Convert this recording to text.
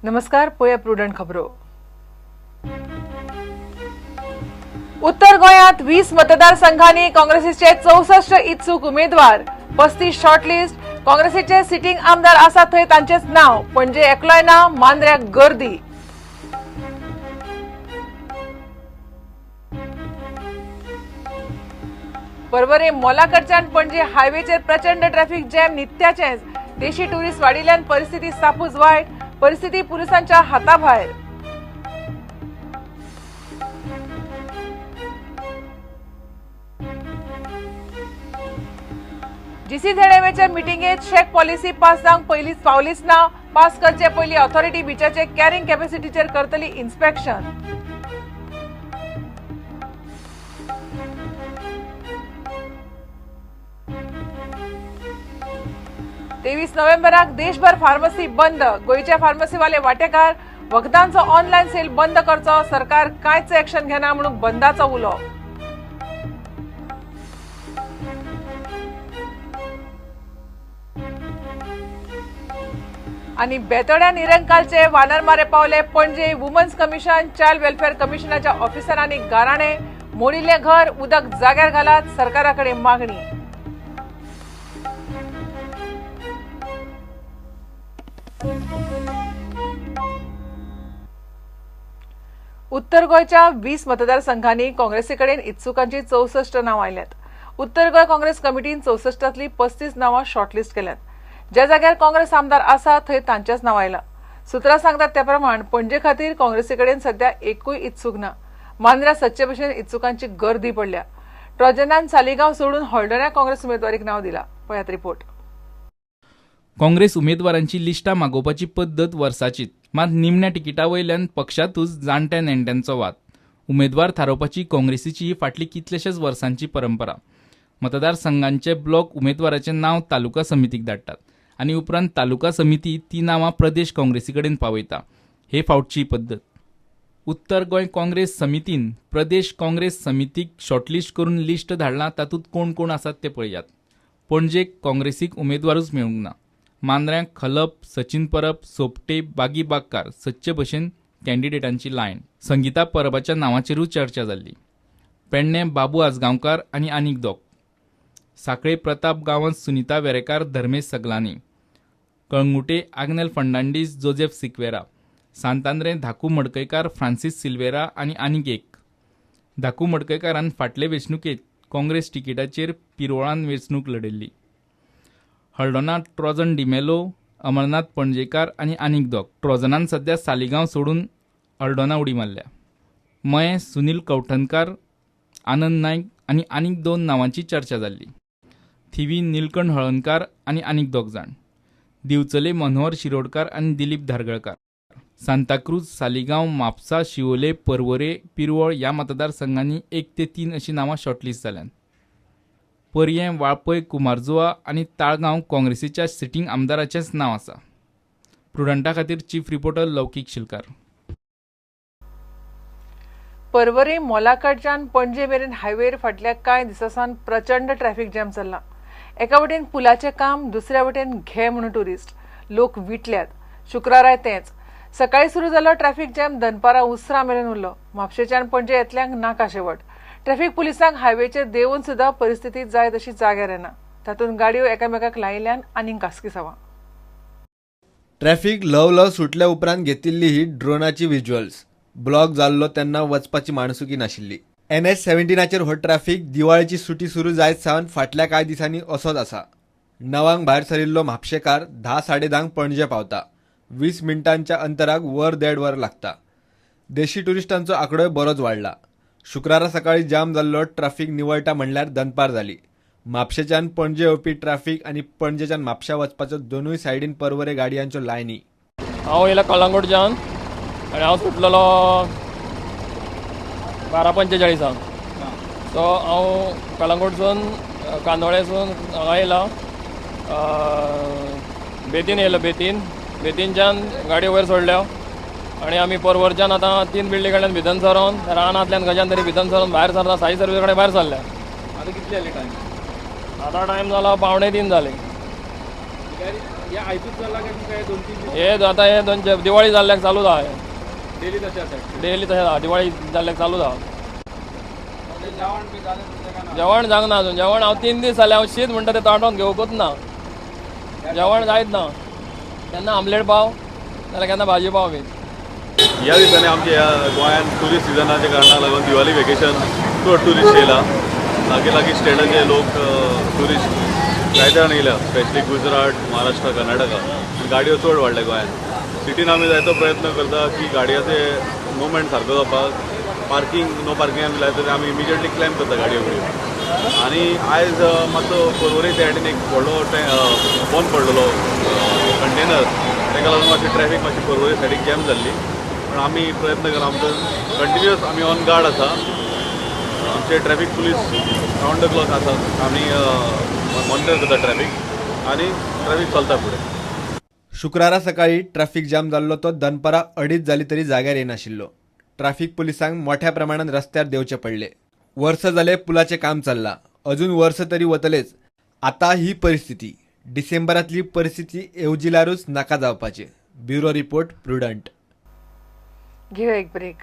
नमस्कार, पळया प्रुडंट खबरो. उत्तर गोंयांत 20 मतदारसंघांनी काँग्रेसीचे 64 इत्सूक उमेदवार, 35 शॉर्टलिस्ट. काँग्रेसीचे सिटींग आमदार आसा थंय तांचेच नाव. पणजे एकलोय ना, मांद्र्याक गर्दी. पर्वरे मोलाकडच्यान पणजे हायवेचेर प्रचंड ट्रॅफिक जॅम नित्याचेच. देशी टुरिस्ट वाडिल्ल्यान परिस्थिती सापूच वायट. परिस्थिती पुलिसांच्या हाताभायर. जीसीझेडएमएच्या मिटिंगेत शॅक पॉलिसी पास जावंक पयलींच पावलीच ना. पास करचे पयलीं ऑथॉरिटी बिचाचे कॅरिंग कॅपॅसिटीचेर करतली इन्स्पेक्शन. तेवीस नोव्हेंबराक देशभर फार्मसी बंद. गोंयचे फार्मसीवाले वाटेकार. वखदांचो ऑनलायन सेल बंद करचो, सरकार कांयच एक्शन घेना म्हणून बंदाचो उलो. आनी बेतोड्या निरंकालचे वानरमारे पावले Panaji. Women's commission, child welfare कमिशनाच्या ऑफिसरांनी गाराणे. मोडिल्लें घर उदक जाग्यार घालात, सरकारा कडेन मागणी. उत्तर गोंयच्या 20 मतदारसंघांनी काँग्रेसी कडेन इत्सुकांची 64 नांवां आयल्यात. उत्तर गोंय काँग्रेस कमिटीन 64तांतलीं 35 नांवां शॉर्टलिस्ट केल्यात. ज्या जाग्यार काँग्रेस आमदार आसा थंय तांचेच नांव आयलां. सुत्रां सांगतात त्या प्रमाण पणजे खातीर काँग्रेसी कडेन सध्या एकूय इत्सूक ना. मांद्र्या सदचे भशेन इत्सुकांची गर्दी पडल्या. ट्रॉजनान सालिगांव सोडून हळदोण्या काँग्रेस उमेदवारीक नांव दिलां. पळयात रिपोर्ट. काँग्रेस उमेदवारांची लिस्टां मागोवपाची पद्दत वर्साचीच, मात निमण्या तिकिटा वयल्यान पक्षांतूच जाणट्या नेणट्यांचो वाद. उमेदवार थारोवपाची काँग्रेसीची ही फाटली कितलेशेच वर्सांची परंपरा. मतदारसंघांचे ब्लॉक उमेदवाराचें नांव तालुका समितीक धाडटात आनी उपरांत तालुका समिती ती नांवां प्रदेश काँग्रेसी कडेन पावयता. हे फावटची पद्दत. उत्तर गोंय काँग्रेस समितीन प्रदेश काँग्रेस समितीक शॉर्टलिस्ट करून लिस्ट धाडलां. तातूंत कोण कोण आसात ते पळयात. पणजेक काँग्रेसीक उमेदवारूच मेळूंक ना. मांद्र्यांक खलप, सचिन परब, सोपटे, बागी बागकार सदचे भशेन कॅन्डिडेटांची लायन. संगीता परबाच्या नांवाचेरूय चर्चा जाल्ली. पेडणे बाबू आजगांवकार आनी आनीक दोग. साखळे प्रताप गांवस, सुनिता वेरेकार, धर्मेश सगलानी. कळंगुटे आग्नेल फर्नांडीस, जोजेफ सिक्वेरा. सांतांद्रे धाकू मडकयकार, फ्रांसीस सिल्वेरा आनी आनीक एक. धाकू मडकयकारान फाटले वेंचणुकेंत काँग्रेस तिकिटाचेर पिरोळान वेंचणूक लढयल्ली. हळदोणा ट्रॉजन डिमेलो, अमरनाथ पणजेकार आनी आनीक दोग. ट्रॉजनान सध्या सालिगांव सोडून हळदोणा उडी मारल्या. मये सुनील कवठणकार, आनंद नायक आनी आनीक 2 नांवांची चर्चा जाल्ली. थिवी निलकंठ हळर्णकार आनी आनीक 2 जाण. दिवचले मनोहर शिरोडकार आनी दिलीप धारगळकार. सांताक्रूज, सालिगांव, म्हापसा, शिवोले, पर्वरे, पिरवळ ह्या मतदारसंघांनी 1 ते 3 अशीं नांवां शॉर्टलिस्ट जाल्यांत. पर्यें, वाळपय, कुमारजुआ आनी ताळगांव काँग्रेसीच्या सिटींग आमदाराचेंच नांव आसा. प्रुडंटा खातीर चीफ रिपोर्टर लौकीक शिलकार. पर्वरी मोलाकडच्यान पणजे मेरेन हायवेर फाटल्या कांय दिसां प्रचंड ट्रॅफिक जॅम चल्लां. एका वटेन पुलाचें काम, दुसऱ्या वटेन घे म्हणून टुरिस्ट लोक विटल्यात. शुक्राराय तेंच. सकाळी सुरू जालो ट्रॅफिक जॅम दनपारां उसरां मेरेन उरलो. म्हापशेच्यान पणजे येतल्यांक नाका शेवट. ट्रॅफिक पुलिसांक हायवेचेर देंवून सुद्दां परिस्थिती जाय तशी जाग्यार येना. तातूंत गाडयो एकामेकाक लायिल्ल्यान आनीक कासकिसांवां. ट्रॅफिक ल्हव ल्हव सुटल्या उपरांत घेतिल्ली ही ड्रोनाची व्हिज्युअल्स. ब्लॉक जाल्लो तेन्ना वचपाची माणसुकी नाशिल्ली. NH17 हो ट्रॅफिक दिवाळेची सुटी सुरू जायत सावन फाटल्या कांय दिसांनी असोच आसा. 9 भायर सरिल्लो म्हापशेकार 10 साडे 10 पणजे पावता. 20 मिनटांच्या अंतराक वर देड वर लागता. देशी टुरिस्टांचो आंकडोय बरोच वाडला. शुक्रारा सकाळी जाम जाल्लो ट्रॅफिक निवळटा म्हणल्यार दनपार जाली. म्हापशेच्यान पणजे येवपी ट्रॅफिक आनी पणजेच्यान म्हापशा वचपाच्यो दोनूय सायडीन पर्वरे गाडयांच्यो लायनी. हांव येयला कळंगूटच्यान आनी हांव सुटलेलो 12:45. सो हांव कळंगूटसून कांदोळेसून हांगा येयला, बेतीन येयलो. बेतीनच्यान गाडी वयर सोडल्या आनी आमी पर्वरच्यान आतां 3 बिल्डिंग कडल्यान भितर सरोन रानांतल्यान खंयच्यान तरी भितर सरोन भायर सरता, साई सर्वीस कडेन भायर सरल्या. आतां कितले जाले टायम? आतां टायम जाला 2:45 जाले. हे आयतूच जाला काय तुमकां हे 2-3 दीस? हे आतां हे दोन दिवाळी जाल्ल्याक चालू जाहा. डेली तशें आसा? डेली तशें जाहा, दिवाळी जाल्ल्याक चालू जाहा. जेवण जावंक ना अजून. जेवण हांव 3 दीस जाले हांव शीत म्हणटा तें ताटोन घेवकूच ना. जेवण जायत ना, केन्ना आमलेट पाव नाल्यार केन्ना भाजी पाव बी. ह्या दिसांनी आमच्या ह्या गोंयांत ट्युरिस्ट सिजनाच्या कारणाक लागून दिवाळी वेकेशन चड ट्युरिस्ट येयला. लागीं लागीं स्टेटाचे लोक ट्युरिस्ट जायते जाण येयल्या, स्पेशली गुजरात, महाराष्ट्र, कर्नाटका. गाडयो चड वाडल्या गोंयांत. सिटीन आमी जायतो प्रयत्न करता की गाडयांचे मुवमेंट सारको जावपाक. पार्कींग नो पार्किंग आमी लायता ते आमी इमिजिएटली क्लॅम करता गाडयो बिडयो. आनी आयज मातसो पर्वरी सायडीन एक व्हडलो बंद पडलेलो कंटेनर, ताका लागून मातशी ट्रॅफीक मातशी पर्वरी सायडीक जॅम जाल्ली. पण आमी प्रयत्न करा, आमचो कंटिन्युअस आमी ऑन गार्ड आसा. आमचे traffic police round the clock आसा. आमी मॉनिटर करता ट्रॅफीक आनी ट्रॅफीक चलता फुडें. शुक्रारा सकाळी ट्रॅफिक जाम जाल्लो तो दनपारां 2:30 जाली तरी जाग्यार येनाशिल्लो. ट्रॅफिक पुलिसांक मोठ्या प्रमाणात रस्त्यार देंवचे पडले. वर्स जाले पुलाचें काम चल्लां, अजून वर्स तरी वतलेच. आता ही परिस्थिती डिसेंबरांतली परिस्थिती येवजिल्यारूच नाका जावपाची. Bureau report, Prudent. घेऊया एक ब्रेक.